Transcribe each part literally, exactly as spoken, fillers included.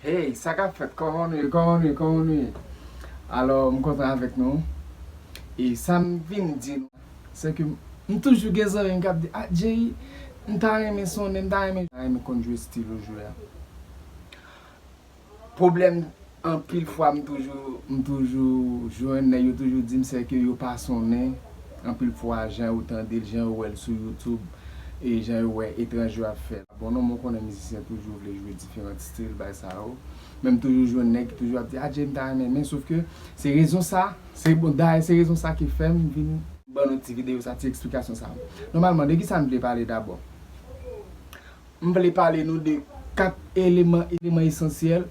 Hey, sa k ap fèt? Kòman nou ye? Kòman nou ye? Kòman nou ye? Alò, m kontan avèk nou. E sa m vin di nou, se ke m toujou gen zanmi m k ap di, "Ah, Jay, m ta renmen sonnen, m ta renmen, m ta renmen konn jwe stil ou jwe a." Pwoblèm, anpil fwa, m toujou, m toujou jwenn nèg yo toujou di m se ke yo pa sonnen. Anpil fwa, jan yo tande l, jan yo wè l sou YouTube, e jan yo wè etranje yo ap fè l. Bon, non, mwen konnen mizisyen toujou vle jwe diferan stil, bay sa yo. Men m toujou jwenn nèg ki toujou ap di, "Ah, Jay, m ta renmen." Men sof ke se rezon sa, se bon, dayè se rezon sa ki fè m vin ban nou ti videyo sa, ti eksplikasyon sa. Nòmalman, de ki sa n vle pale dabò? M vle pale nou de kat eleman, eleman esansyèl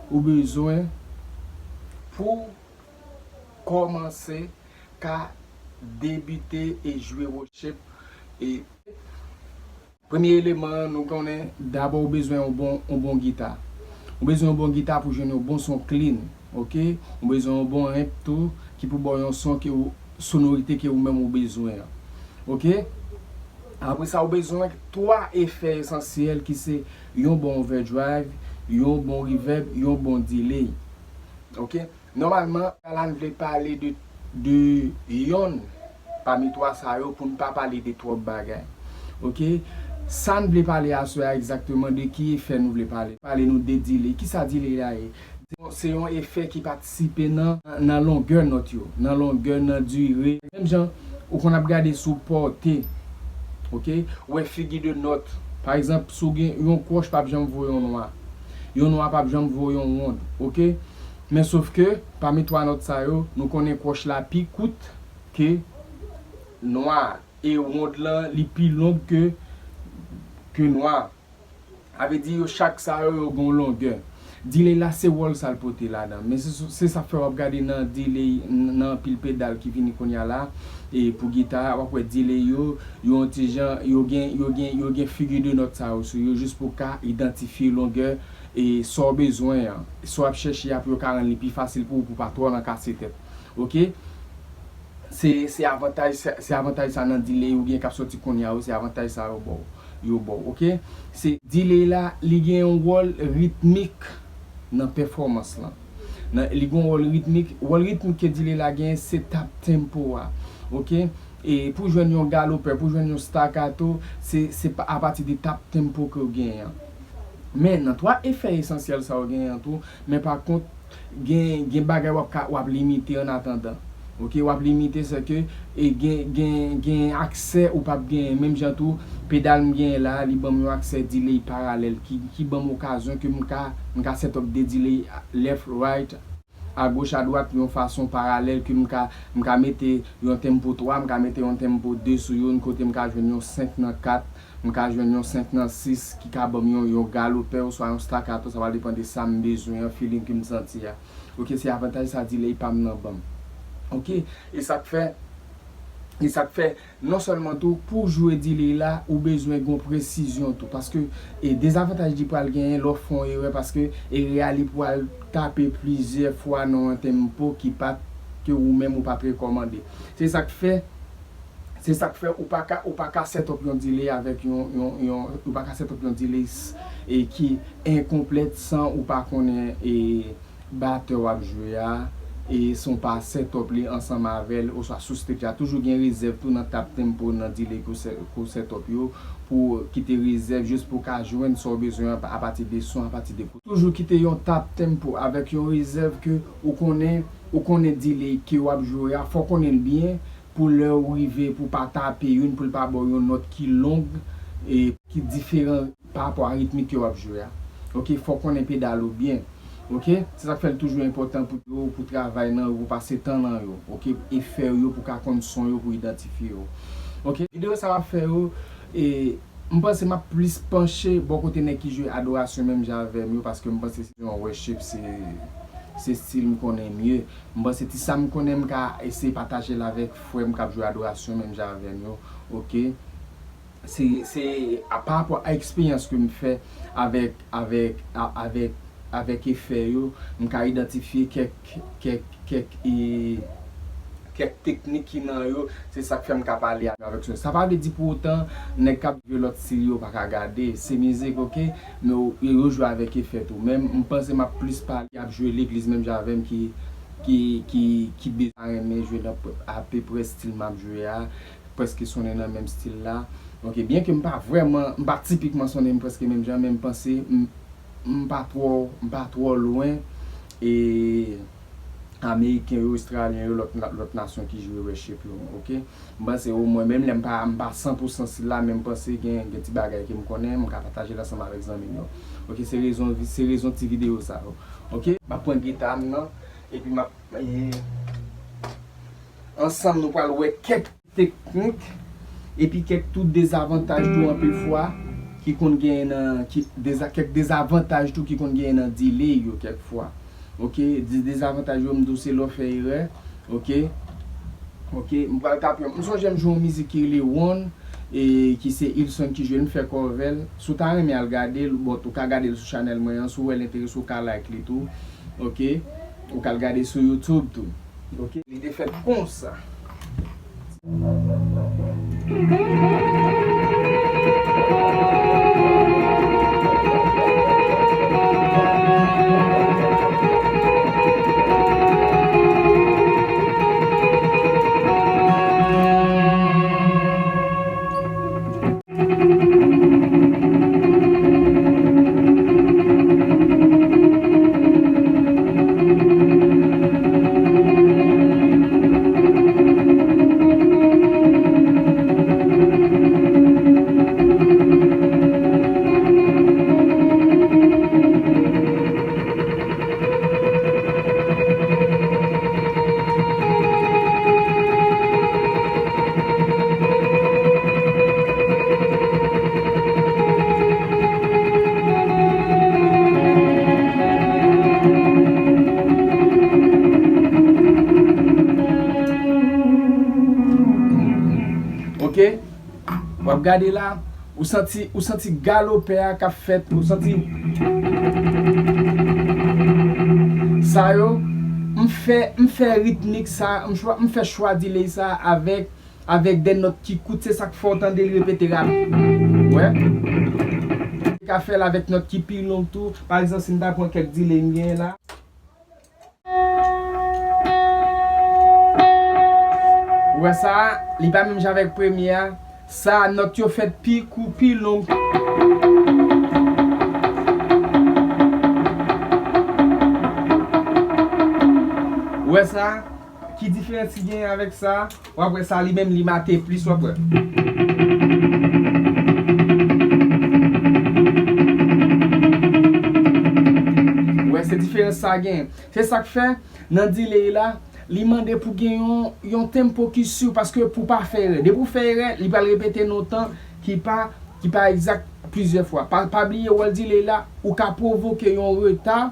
ou bezwen pou kòmanse ka debite e jwe worship. E premye eleman an, nou konnen dabò ou bezwen yon bon, yon bon gita. Ou bezwen yon bon gita pou jwenn yon bon son clean, oke? Ou bezwen yon bon amp tou ki pou ba w yon son ke ou, sonorite ke ou menm ou bezwen an. Oke? Apre sa, ou bezwen twa efè esansyèl ki se yon bon overdrive, yon bon reverb, yon bon delay. Oke? Nòmalman, la n vle pale de, de yonn pami twa sa yo pou n pa pale de twòp bagay. Oke? Sa n vle pale aswè a egzakteman, de ki efè nou vle pale? Pale nou de delay. Kisa delay la ye? Se yon efè ki patisipe nan, nan longè nòt yo, nan longè, nan dire. Menm jan ou konn ap gade sou pòte, oke, ou wè figi de nòt. Pa egzanp, si w gen yon kwòch p ap janm voye yon nwa, yon nwa p ap janm voye yon wonn, oke? Men sof ke, pami twa nòt sa yo, nou konnen kwòch la pi kout ke nwa a, e wonn lan, li pi long ke, ke nwa a. Sa vle di yo chak sa yo, yo gen yon longè. Delay la, se wòl sa l pote ladan. Men se, se sa k fè w ap gade nan delay, nan anpil pedal ki vini kounye a la, e pou gita, w ap wè delay yo, yo yon ti jan, yo gen, yo gen, yo gen figi de nòt sa yo sou yo, jis pou w ka idantifye longè e sa w bezwen an. Sa w ap chèche a pou yo ka rann li pi fasil pou ou, pou w pa twò nan kase tèt. Oke? Se, se avantaj sa, se avantaj sa nan delay ou gen k ap soti kounye a yo, se avantaj sa yo ba w, yo ba w, oke? Se delay la, li gen yon wòl ritmik nan pèfòmans lan. Nan, li gen yon wòl ritmik, wòl ritmik ke delay la gen, se tap tempo a, oke? E pou jwenn yon galopè, pou jwenn yon staccato, se, se pa, apati de tap tempo ke w genyen an. Men nan twa efè esansyèl sa w genyen an tou, men pa kont, gen, gen bagay w ap ka, w ap limite an atandan. Oke, w ap limite, se ke, e gen, gen, gen aksè ou p ap genyen. Menm jan tou, pedal m genyen la, li ban m yon aksè delay paralèl ki, ki ban m okazyon ke m ka, m ka set up de delay left, right, agoch, adwat, yon fason paralèl ke m ka, m ka mete yon tempo twa, m ka mete yon tempo de sou youn, kote m ka jwenn yon senk nan kat, m ka jwenn yon senk nan sis ki ka ban m yon, yon galopè oswa yon staccato, sa va depann de sa m bezwen an, feeling ke m santi a. Oke, se avantaj sa delay pa m nan ban m. Oke, e sa k fè, e sa k fè, non sèlman tou, pou w jwe delay la, ou bezwen gen yon presizyon tou, paske, e dezavantaj li pral genyen lè w fè yon erè, paske erè a li pral tape plizyè fwa nan yon tempo ki pa t, ke ou menm ou pa t rekòmande. Se sa k fè, se sa k fè ou pa ka, ou pa ka set up yon delay avèk yon, yon, yon, ou pa ka set up yon delay s-, e ki enkonplèt san ou pa konnen, e batè w ap jwe a, e si w pa set up li ansanm avè l, oswa sou stage la, toujou gen rezèv tou nan tap tempo, nan delay ke w set, ke w set up yo, pou kite rezèv jis pou w ka jwenn sa w bezwen an apati de son, apati de kout. Toujou kite yon tap tempo avèk yon rezèv ke ou konnen, ou konnen delay ke w ap jwe a, fò w konnen l byen, pou lè w rive, pou w pa tape youn, pou l pa ba w yon nòt ki long, e ki diferan pa rapò a ritmik ke w ap jwe a. Oke, fò w konnen pedal ou byen. Oke, se sa k fè l toujou enpòtan pou yo, pou travay nan yo, pou pase tan nan yo. Oke, efè yo, pou ka konn son yo, pou idantifye yo. Oke, videyo sa m ap fè yo, e m panse m ap plis panche bò kote nèg ki jwe adorasyon menm jan avè m yo, paske m panse se yon worship, se, se stil m konnen mye. M panse ti sa m konnen m ka eseye pataje l avèk frè m k ap jwe adorasyon menm jan avè m yo. Oke. Se, se a, pa rapò a eksperyans ke m fè avèk, avèk, a, avèk, avèk efè yo, m ka idantifye kèk, kèk, kèk, e, kèk teknik ki nan yo, se sa k fè m ka pale avèk sa. Sa pa vle di pou otan nèg k ap jwe lòt stil yo pa ka gade, se mizik, oke, men yo, yo jwe avèk efè tou. Men m panse m ap plis pale ap jwe legliz menm jan avè m ki, ki, ki, ki bezwen renmen jwe nan p-, apeprè stil m ap jwe a, prèske sonnen nan menm stil la. Oke, byen ke m pa vrèman, m pa tipikman sonnen m prèske menm jan, men m panse m, m pa twò, m pa twò lwen e ameriken yo, ostralyen yo, lòt na-, lòt nasyon ki jwe worship yo, oke? M panse omwen, menm lè m pa, m pa san pou san stil la, men m panse gen, gen ti bagay ke m konnen, m ka pataje l ansanm avèk zanmi m yo. Oke, se rezon, se rezon ti videyo sa yo. Oke, m ap pran gita m nan, epi m ap, e, ansanm nou pral wè kèk teknik, epi kèk tou dezavantaj tou anpil fwa ki konn genyen nan, ki, deza-, kèk dezavantaj tou ki konn genyen nan delay yo kèk fwa. Oke, de-, dezavantaj yo m di w se lè w fè erè. Oke. Oke, m pral tape yon. M sonje m jwe yon mizik ki rele One, e ki se Ilson ki jwe l, m fè cover l. Si w ta renmen al gade l, bon, ou ka gade l sou chanèl mwen an, si w wè l enterese w ka like li tou. Oke. Ou ka al gade sou YouTube tou. Oke. Li te fèt konsa. Oke. W ap gade la, ou santi, ou santi galopè a k ap fèt, ou santi sa yo, m fè, m fè ritmik sa, m chwa, m fè chwa delay sa avèk, avèk de nòt ki kout, se sa k fè w tande l repete rapid. Wè. Ou ka fè l avèk nòt ki pi long tou. Pa egzanp, si m ta pran kèk delay m genyen la. Ou wè sa, li pa menm jan avèk premye a. Sa, nòt yo fèt pi kou, pi long. Ou wè sa, ki diferans ki genyen avèk sa? W ap wè sa li menm li mate plis, w ap wè. Ou wè, se diferans sa genyen. Se sa k fè, nan delay la, li mande pou gen yon, yon tempo ki si, paske pou pa fè erè. Depi w fè erè, li pral repete nan yon tan ki pa, ki pa egzak plizyè fwa. Pa, pa bliye wòl delay la, ou ka pwovoke yon reta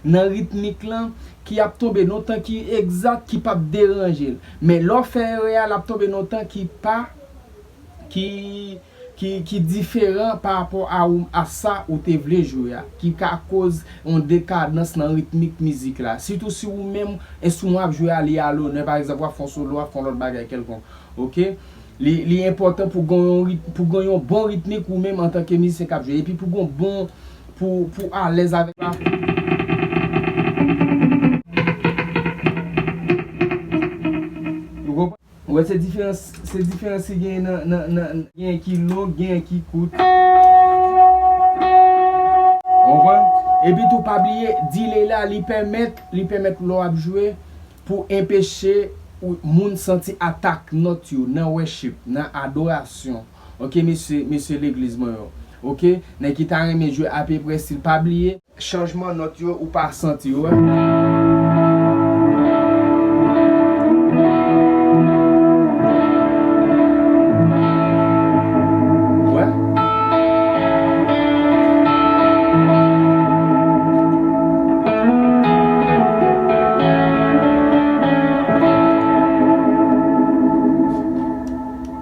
nan ritmik lan ki ap tonbe nan yon tan ki egzak, ki p ap deranje l. Men lè w fè erè a, l ap tonbe nan yon tan ki pa, ki, ki, ki diferan pa rapò a ou, a sa ou te vle jwe a, ki ka koz yon dekadans nan ritmik mizik la. Sitou si ou menm, enstriman w ap jwe a, li a lonè, pa egzanp, w ap fè yon solo, w ap fè yon lòt bagay kèlkonk. Oke? Li, li enpòtan pou gen yon rit-, pou gen yon bon ritmik ou menm antanke mizisyen k ap jwe. Epi pou gen yon bon, pou, pou alèz avèk la. Ou konprann? Ou wè se diferans, se diferans ki genyen nan, nan, nan, genyen ki long, genyen ki kout. Ou konprann? Epi tou pa bliye, delay la, li pèmèt, li pèmèt lè w ap jwe, pou enpeche ou, moun santi atak nòt yo nan worship, nan adorasyon. Oke, mesye, mesye legliz mwen yo. Oke, nèg ki ta renmen jwe apeprè stil, pa bliye, chanjman nòt yo, ou pa santi yo, wè. Wè.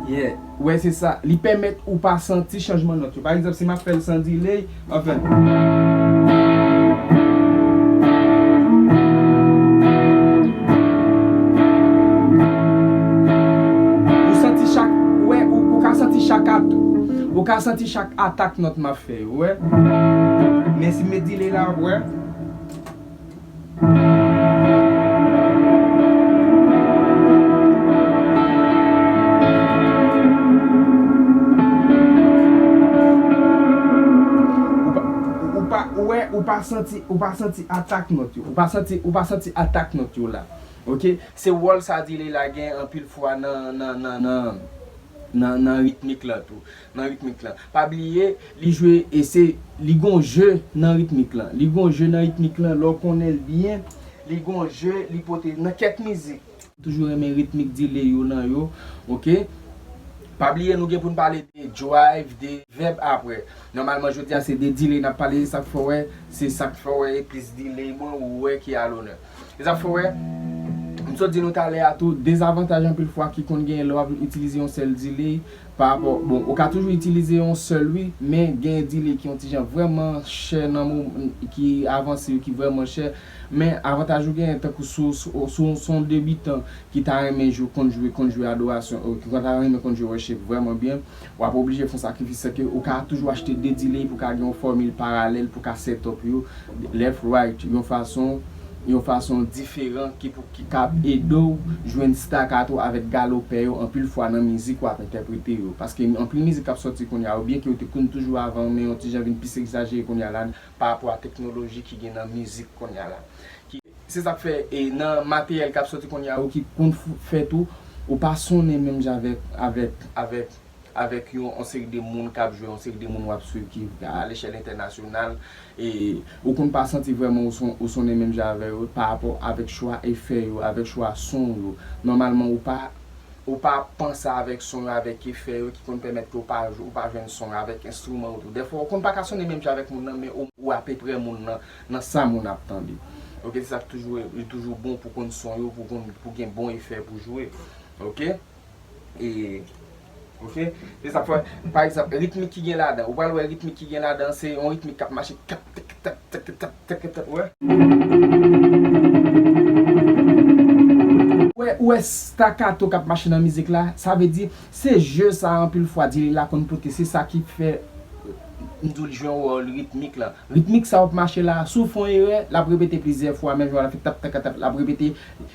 Yeah. Wè, se sa. Li pèmèt ou pa santi chanjman nòt yo. Pa egzanp, si m ap fè l san delay, m ap fè l. Ka santi chak atak nòt m ap fè yo, w wè. Men si m met delay la, w ap wè. Ou pa, ou pa, ou wè, ou pa santi, ou pa santi atak nòt yo. Ou pa santi, ou pa santi atak nòt yo la. Ok? Se wòl sa delay la gen anpil fwa nan, nan, nan, nan, nan, nan ritmik lan tou. Nan ritmik lan. Pa bliye, li jwe e se, li gon je nan ritmik lan. Li gon je nan ritmik lan, lè w konnen l byen, li gon je, li pote nan kèk mizik. Toujou renmen ritmik delay yo nan yo, ok? Pa bliye, nou gen pou n pale de drive, de vèb apre. Nòmalman, jodi a, se de delay n ap pale, se sa k fè w wè, se sa k fè w wè, e plis delay mwen, ou wè ki a lonè. Se sa k fè w wè, m sot di nou talè a tou, dezavantaj anpil fwa ki konn genyen lè w ap itilize yon sèl delay, pa rapò, bon, ou ka toujou itilize yon sèl, wi, men gen delay ki yon ti jan vrèman chè nan mo, ki avanse yo, ki vrèman chè, men avantaj ou genyen tankou sou, sou, sou, sou yon debitan ki ta renmen jwe, konn jwe, konn jwe adorasyon, ou ki ta renmen konn jwe worship vrèman byen, w ap oblije fè yon sakrifis, se ke ou ka toujou achte de delay pou ka gen yon fòmil paralèl pou ka set up yo, left, right, yon fason, yon fason diferan ki pou, ki kab ede w jwenn staccato avèk galopè yo anpil fwa nan mizik w ap entèprete yo. Paske anpil mizik k ap sòti kounye a, oubyen ke yo te konn toujou avan, men yon ti jan vin plis egzajere kounye a la, pa rapò a teknoloji ki gen nan mizik kounye a la. Ki, se sa k fè, e nan materyèl k ap sòti kounye a, yo ki konn f-, fè tou, ou pa sonnen menm jan avèk, avèk, avèk, avèk yon, yon seri de moun k ap jwe, yon seri de moun w ap swiv ki a lechèl entènasyonal, e ou konn pa santi vrèman ou son, ou sonnen menm jan avè yo pa rapò avèk chwa efè yo, avèk chwa son yo. Nòmalman, ou pa, ou pa panse avèk son yo, avèk efè yo ki konn pèmèt ke ou pa, ou pa jwenn son yo avèk enstriman yo tou. Dèfwa, ou konn pa ka sonnen menm jan avèk moun nan, men ou, ou apeprè moun nan, nan sa moun ap tande. Ok, se sa k toujou, li toujou bon pou konn son yo, pou konn, pou gen bon efè pou jwe. Ok? E, ok? Se sa k fè, pa egzanp, ritmik ki gen ladan, ou pral wè ritmik ki gen ladan, se yon ritmik k ap mache tap, tap, tap, tap, tap, tap, tap, wè. Ou wè, ou wè staccato k ap mache nan mizik la, sa vle di, se je sa anpil fwa delay la konn pote, se sa ki fè, m di w, li jwe yon wòl ritmik la. Ritmik sa w ap mache la, si w fè yon erè, l ap repete plizyè fwa, menm jan w ap fè tap, tap, tap, l ap repete,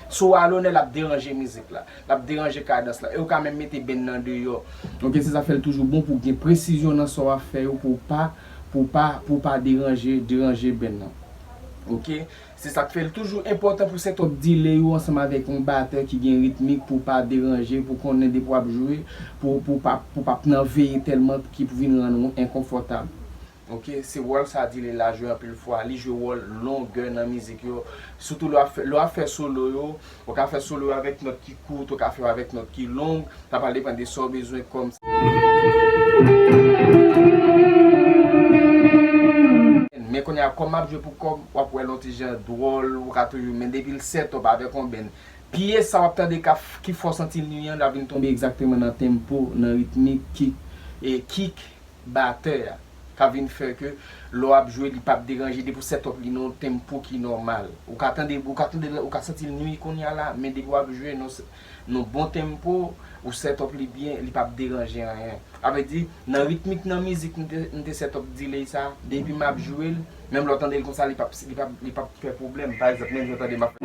si w alonè, l ap deranje mizik la. L ap deranje kadans la. E ou ka menm mete band nan deyò. Ok, se sa fè l toujou bon pou w gen presizyon nan sa w ap fè yo, pou w pa, pou w pa, pou w pa deranje, deranje band nan. Ok? Se sa k fè l toujou enpòtan pou set up delay ou ansanm avèk yon batè ki gen ritmik pou w pa deranje, pou w konnen depi w ap jwe, pou, pou w pa, pou w pa nan veye tèlman ki pou vin rann ou enkonfòtab. Ok, se wòl sa delay la jwe anpil fwa. Li jwe wòl longè nan mizik yo. Sitou lè w ap fè, lè w ap fè solo yo, ou ka fè solo yo avèk nòt ki kout, ou ka fè yo avèk nòt ki long. Sa pral depann de sa w bezwen kòm. Men kounye a, kòm m ap jwe pou kòm, w ap wè l yon ti jan dwòl, ou ka toujou, men depi l set up avèk yon band, pye sa w ap tande ka f-, ki fè w santi l nwi an, l ap vin tonbe egzakteman nan tempo, nan ritmik, kick, e kick batè a, k ap vin fè ke lè w ap jwe, li p ap deranje depi w set up li nan yon tempo ki nòmal. Ou ka tande, ou ka tande, ou ka santi l nwi kounye a la, men depi w ap jwe nan, nan bon tempo, ou set up li byen, li p ap deranje anyen. Sa vle di, nan ritmik nan mizik, m te, m te set up delay sa, depi m ap jwe l, menm lè w tande l konsa, li p ap, li p ap, li p ap fè pwoblèm. Pa egzanp, menm jan w tande m ap fè.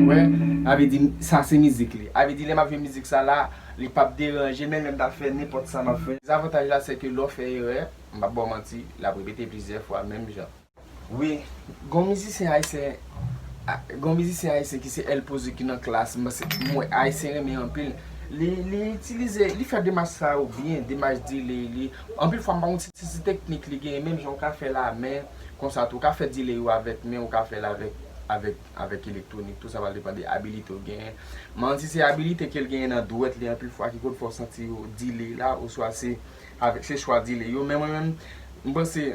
Wè, sa vle di, sa se mizik li. Sa vle di, lè m ap jwe mizik sa la, li p ap deranje, menm lè m ta fè nenpòt sa m ap fè. Dezavantaj la, se ke lè w fè erè, m p ap ba w manti, l ap repete plizyè fwa, menm jan. Wi, gon mizisyen ayisyen, a, gon mizisyen ayisyen ki se El Pozo ki nan klas, m panse, mwen, ayisyen renmen anpil. Li, li itilize, li fè demach sa yo byen, demach delay li. Anpil fwa, m pa konn si, si, si teknik li genyen, menm jan w ka fè l a men, konsa tou, w ka fè delay yo avèk men, w ka fè l avèk, avèk, avèk elektwonik, tou sa va depann de abilite w genyen. Men si se abilite ke l genyen nan dwèt li, anpil fwa ki konn fè w santi yo delay la, oswa se, avèk, se chwa delay yo. Men mwen menm, m panse,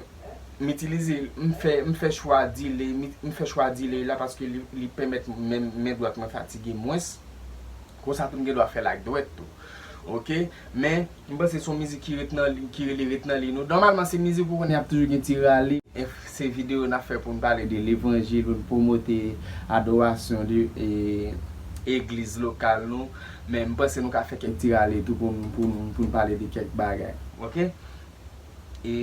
m itilize, m fè, m fè chwa delay, m, m fè chwa delay la paske li, li pèmèt men, men dwèt mwen fatige mwens. Konsa tou m gen dwa fè l ak dwèt tou. Ok? Men, m panse se yon mizik ki ret nan li, ki rele ret nan li nou. Nòmalman, se mizik ou konnen y ap toujou gen ti rale. E se videyo n ap fè pou n pale de levanjil, pou n pwomote adorasyon de, e, egliz lokal nou, men m panse nou ka fè kèk ti rale tou pou n, pou n, pou n pale de kèk bagay. Oke? E,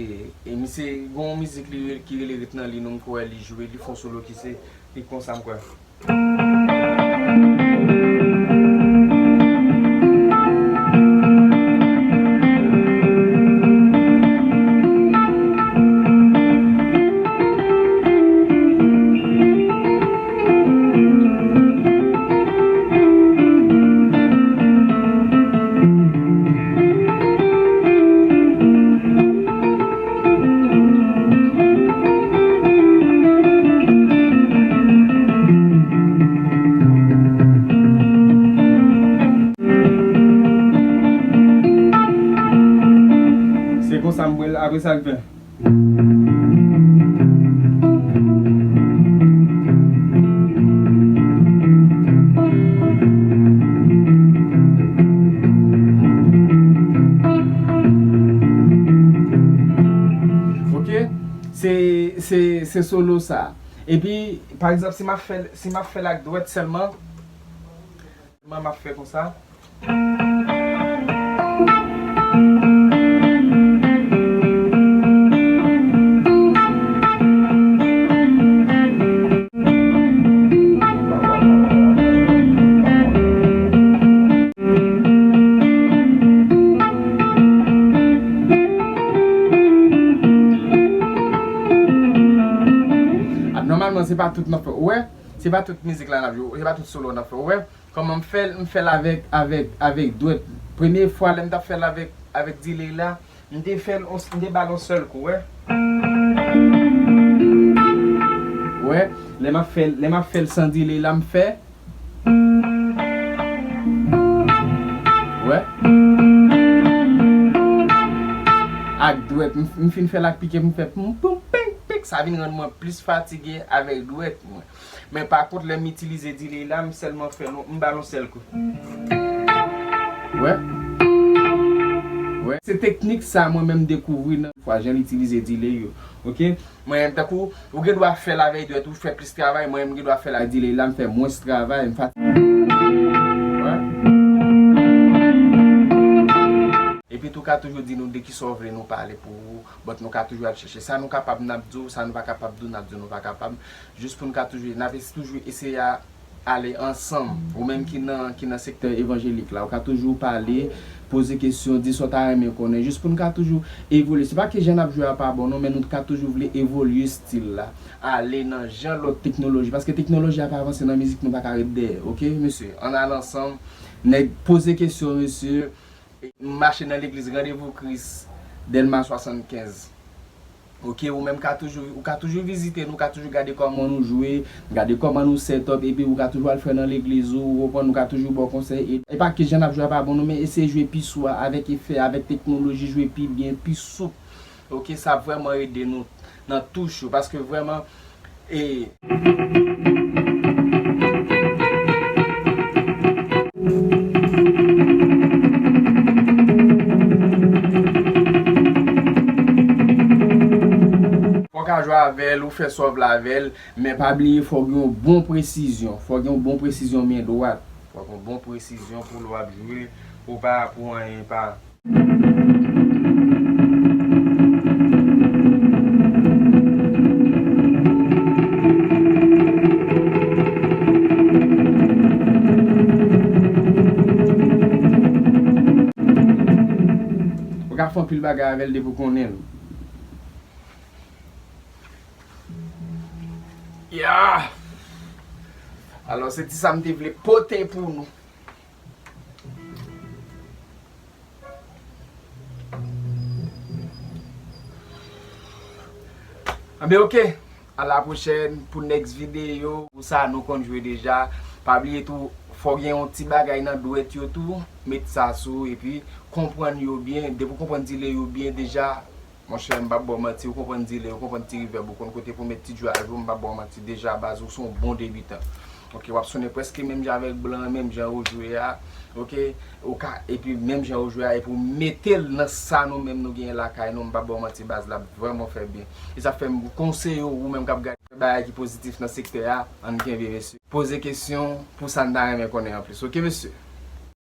e misye gen yon mizik li, ki rele Ret nan Li nou, m kwè li jwe, li fè yon solo ki se, ki konsa m kwè. Se konsa m pral, apre sa l fè. Oke, se, se, se solo sa. Epi, pa egzanp, si m ap fè, si m ap fè l ak dwèt sèlman, m ap fè konsa. Nòmalman, se pa tout n ap fè, ou wè? Se pa tout mizik la n ap jwe, se pa tout solo n ap fè, ou wè? Kòman m fè l, m fè l avèk, avèk, avèk dwèt. Premye fwa lè m t ap fè l avèk, avèk delay la, m te fè l, m te ba l yon sèl kou, wè. Wè, lè m ap fè l, lè m ap fè l san delay la, m fè. Wè. Ak dwèt, m, m fin fè l ak pike, m fè poum, poum, ping, ping. Sa vin rann mwen plis fatige avèk dwèt mwen. Men pa kont, lè m itilize delay la, m sèlman fè l, m ba l yon sèl kou. Wè. Wè. Se teknik sa mwen menm dekouvri nan fwa jan l itilize delay yo. Oke? Mwen menm tankou, ou gen dwa fè l avèk dwèt, ou fè plis travay, mwen menm gen dwa fè l ak delay la, m fè mwens travay, m fati-, wè. Epi tou ka toujou di nou de kisa w vle nou pale pou ou, but nou ka toujou al chèche. Sa nou kapab n ap di w, sa nou pa kapab di w, n ap di w nou pa kapab. Jis pou n ka toujou, n ap es-, toujou eseye a, ale ansanm. Ou menm ki nan, ki nan sektè evanjelik la, ou ka toujou pale, poze kesyon, di sa w ta renmen konnen, jis pou n ka toujou evolye. Se pa ke jan n ap jwe a pa bon non, men nou ka toujou vle evolye stil la, ale nan jan lòt teknoloji, paske teknoloji a pa avanse nan mizik, nou pa ka ret dèyè, oke, mesye? Ann ale ansanm, nèg poze kesyon, mesye. M mache nan legliz Randevou Kris, Dèlma swasannkenz. Oke, ou menm ka toujou, ou ka toujou vizite nou, ou ka toujou gade kòman nou jwe, gade kòman nou set up, epi ou ka toujou al fè nan legliz ou, ou konprann, nou ka toujou ba w konsèy. E, e pa ke jan n ap jwe a pa bon non, men eseye jwe pi sou a, avèk efè, avèk teknoloji, jwe pi byen, pi soup. Oke, sa ap vrèman ede nou nan touch yo, paske vrèman, e, fò w ka jwe avè l, ou fè sa w vle avè l, men pa bliye fò w gen yon bon presizyon, fò w gen yon bon presizyon men dwat. Fò w gen yon bon presizyon pou lè w ap jwe, pou w pa, pou anyen pa. Ou ka fè anpil bagay avè l depi w konnen l. Yeah! Alò, se ti sa m te vle pote pou nou. Anben, oke. A la pwochèn pou next videyo. Pou sa, nou konn jwe deja. Pa bliye tou, fò gen yon ti bagay nan dwèt yo tou. Met sa sou, epi konprann yo byen. Depi w konprann delay yo byen deja, monchè, m p ap ba w manti, ou konprann delay, ou konprann ti reverb, ou konn kote pou met ti drive ou, m p ap ba w manti, deja baz ou se yon bon debitan. Oke, w ap sonnen prèske menm jan avèk blan an, menm jan ou jwe a. Oke, ou ka, epi menm jan ou jwe a, epi ou mete l nan sa nou menm nou genyen lakay nou, m p ap ba w manti, baz la vrèman fè byen. E sa fè m konseye w, ou menm k ap gade. Bagay ki pozitif nan sektè a, ann kenbe, mesye. Poze kesyon pou sa n ta renmen konnen anplis. Oke, mesye?